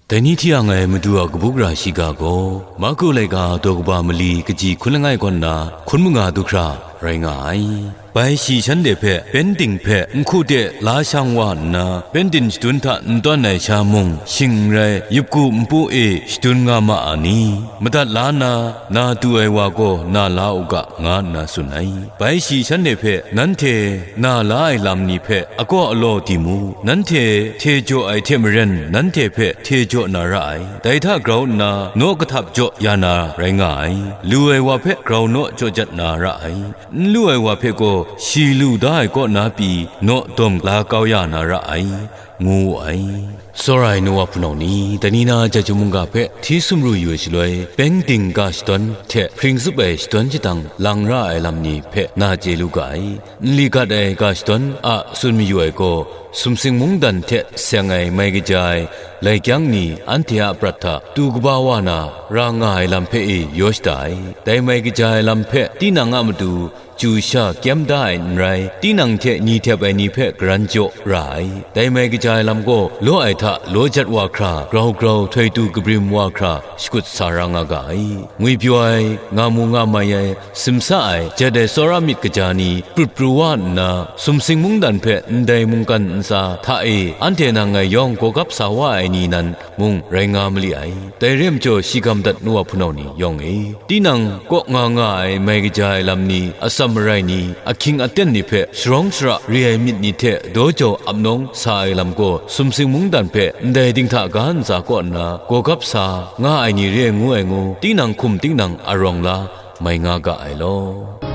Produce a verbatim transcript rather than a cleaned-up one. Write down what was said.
Dai ni hti yang ai Madu a kabu gara shiga gaw, Marku laika daw kaba mali kaji hkun langai kaw nna hkun manga du hkra rai nga ai. Bai shi shanhte hpe Pentin hpe nhku de la shang wa nna, Pentin shadun hta n tawn ai sha mung, shing n rai, yupku npu e shadun nga ma a ni? Madat la nna, na tu ai wa gaw na la u ga, nga nna tsun ai. Bai shi shanhte hpe, nanhte na la ai lam ni hpe akaw alaw di mu, nanhte hte jaw ai hte maren nanhte hpe hte jaw na ra ai. Dai hta grau nna naw kahtap jaw ya na rai nga ai. Lu ai wa hpe grau naw jaw jat na ra ai. N lu ai wa hpe gaw shi lu da ai kaw na pyi naw dawm la kau ya na ra ai, ngu wu ai. Tsawra ai nu wa hpunau ni, dai ni na Jahtum mungga hpe hti sumru yu ai shaloi, Pentin ga shadawn hte hpring zup ai shadawn shadang lang ra ai lam ni hpe na chye lu ga ai. Nli gat ai ga shadawn a tsun mayu ai gaw, sumsing mungdan hte seng ai mai kaja ai laikyang ni anhte a prat hta tu kaba wa na ra nga ai lam hpe e yaw shada ai. Dai mai kaja ai lam hpe tinang a matu chyu sha kyem da ai n rai, tinang hte ni htep ai ni hpe karan jaw ra ai. Dai mai kaja ai lam gaw, law ai hta law jat wa hkra, grau grau htoi tu kabrim wa hkra, shakut sa ra nga ga ai. Ngwipyaw ai, nga mu nga mai ai, simsa ai, jet ai tsawra myit kaja ni, prut pru wa nna, sumsing mungdan hpe ndai mungkan ntsa hta e anhte nang ngai yawng gawgap sa wa ai ni nan mung rai nga ma li ai. Dai re ai majaw, shi gam dat nu wa hpunau ni yawng e, tinang kaw nga nga ai mai kaja ai lam ni, atsam marai ni, ahkying aten ni hpe sharawng shara re ai myit ni hte daw jau ap nawng sa ai lam gaw, sumsing mungdan hpe ndai dinghta ga ntsa kaw nna gawgap sa nga ai ni re ai ngu ai ngu, tinang hkum tinang arawng la mai nga ga ai law.